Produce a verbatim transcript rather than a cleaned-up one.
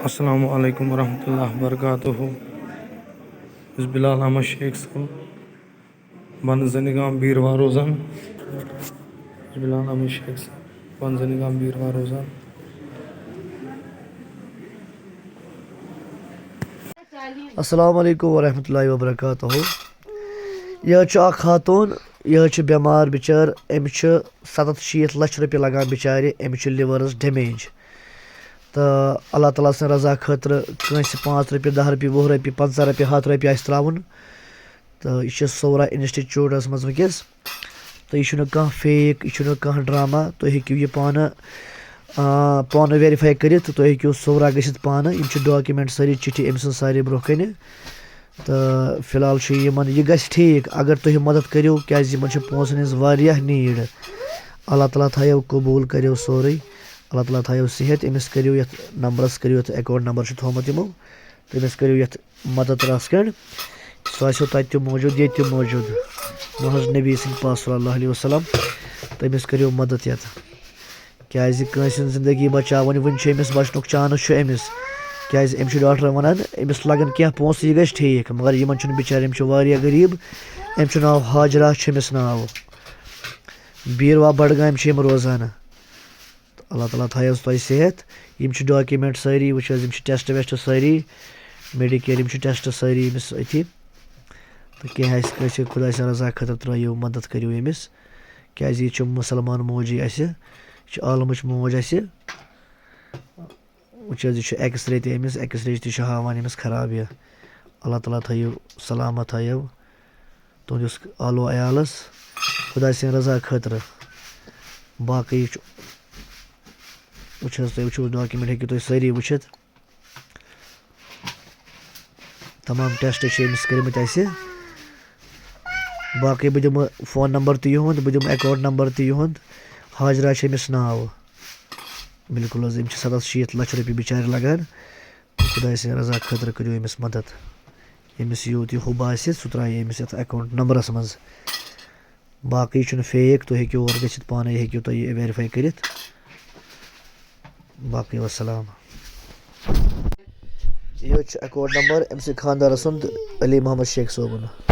السلام علیکم ورحمۃ اللہ وبرکاتہ۔ بہٕ چھُس بلال احمد شیخ صٲب، بنزنہِ گام بیٖروا روزان۔ بہٕ چھُس بلال احمد شیخ صٲب، بنزنہِ گام بیٖروا روزان۔ السلام علیکم ورحمۃ اللہ وبرکاتہ۔ یہِ حظ چھِ اَکھ خاتوٗن، یہِ حظ چھِ بٮ۪مار بِچٲر، أمِس چھِ ستتھ شیٖتھ لَچھ رۄپیہِ لَگان بِچارِ، أمِس چھِ liverس damage۔ تہٕ اللہ تعالیٰ سٕنٛدِ رضا خٲطرٕ کٲنٛسہِ پانٛژھ رۄپیہِ، دَہ رۄپیہِ، وُہ رۄپیہِ، پنٛژاہ رۄپیہِ، ہَتھ رۄپیہِ آسہِ ترٛاوُن۔ تہٕ یہِ چھِ صورہ instituteس منٛز وٕنکیٚس۔ تہٕ یہِ چھُنہٕ کانٛہہ fake، یہِ چھُنہٕ کانٛہہ drama۔ تُہۍ ہیٚکِو یہِ پانہٕ، آ، پانہٕ verify کٔرِتھ۔ تُہۍ ہیٚکِو صورہ گٔژھِتھ پانہٕ۔ یِم چھِ document سٲری، چِٹھِ أمۍ سٕنٛز سارے برٛونٛہہ کَنہِ۔ تہٕ فی الحال چھُ یِمَن یہِ گژھِ ٹھیٖک، اگر تُہۍ مدد کٔرِو، کیٛازِ یِمَن چھِ پونٛسَن ہٕنٛز واریاہ need۔ اللہ تعالیٰ تھایو قبوٗل، کٔرِو سورُے۔ اللہ تعالیٰ تھایو صحت، أمِس کٔرِو یَتھ نمبرَس، کٔرِو یَتھ account number چھُ تھوٚومُت یِمو، تہٕ أمِس کٔرِو یَتھ مدد رَژھ کھنٛڈ۔ سُہ آسیو تَتہِ تہِ موٗجوٗد، ییٚتہِ تہِ موٗجوٗد۔ محض نبی سٕنٛدۍ پاس صلی اللہ علیہ وسلم، تہٕ أمِس کٔرِو مدد یَتھ۔ کیٛازِ کٲنٛسہِ ہٕنٛز زندگی بچاوٕنۍ، وٕنہِ چھُ أمِس بچنُک chance چھُ أمِس۔ کیٛازِ أمِس چھُ ڈاکٹر وَنان، أمِس لَگَن کینٛہہ پونٛسہٕ، یہِ گژھِ ٹھیٖک، مگر یِمَن چھُنہٕ بِچارٮ۪ن، یِم چھِ واریاہ غریٖب۔ أمِس چھُ ناو حاجرہ، چھُ أمِس ناو۔ بیٖروا بڈگامہِ چھِ یِم روزان۔ تہٕ اللہ تعالیٰ تھایَس تۄہہِ صحت۔ یِم چھِ document سٲری، وٕچھ حظ، یِم چھِ test ویسٹ سٲری، Medicare، یِم چھِ test سٲری أمِس أتھی۔ تہٕ کینٛہہ آسہِ کٲنٛسہِ خۄداے سٕنٛدِ رضا خٲطرٕ، ترٛٲیِو، مدد کٔرِو أمِس، کیٛازِ یہِ چھُ مُسلمان موجی اَسہِ، یہِ چھِ عالمٕچ موج اَسہِ۔ وٕچھ حظ، یہِ چھُ X-ray تہِ أمِس، X-ray تہِ چھُ ہاوان أمِس خراب یہِ۔ اللہ تعالیٰ تھٲیِو سلامت، تھٲیِو تُہُنٛدِس آلو عیالَس خۄداے سٕنٛدِ رضا خٲطرٕ۔ باقٕے چھُ، وٕچھ حظ، تُہۍ وٕچھِو، document ہیٚکِو تُہۍ سٲری وٕچھِتھ۔ تمام test چھِ أمِس کٔرمٕتۍ اَسہِ۔ باقٕے بہٕ دِمہٕ phone number تہِ یِہُنٛد، بہٕ دِمہٕ account number تہِ یِہُنٛد۔ حاجرہ چھِ أمِس ناو۔ بِلکُل حظ، أمِس چھِ ستتھ شیٖتھ لَچھ رۄپیہِ بِچارِ لَگان۔ خۄداے سٕنٛدِ رضا خٲطرٕ کٔرِو أمِس مدد۔ ییٚمِس یوٗت یہِ حُب آسہِ، سُہ ترٛایہِ أمِس یَتھ account numberس منٛز۔ باقٕے چھُنہٕ fake، تُہۍ ہیٚکِو اور گٔژھِتھ پانَے، ہیٚکِو تُہۍ یہِ verify کٔرِتھ۔ باقٕے وَسَلام۔ یہِ حظ چھُ account number أمۍ سٕنٛدِ خانٛدارَس سُنٛد، علی محمد شیخ صٲبُن۔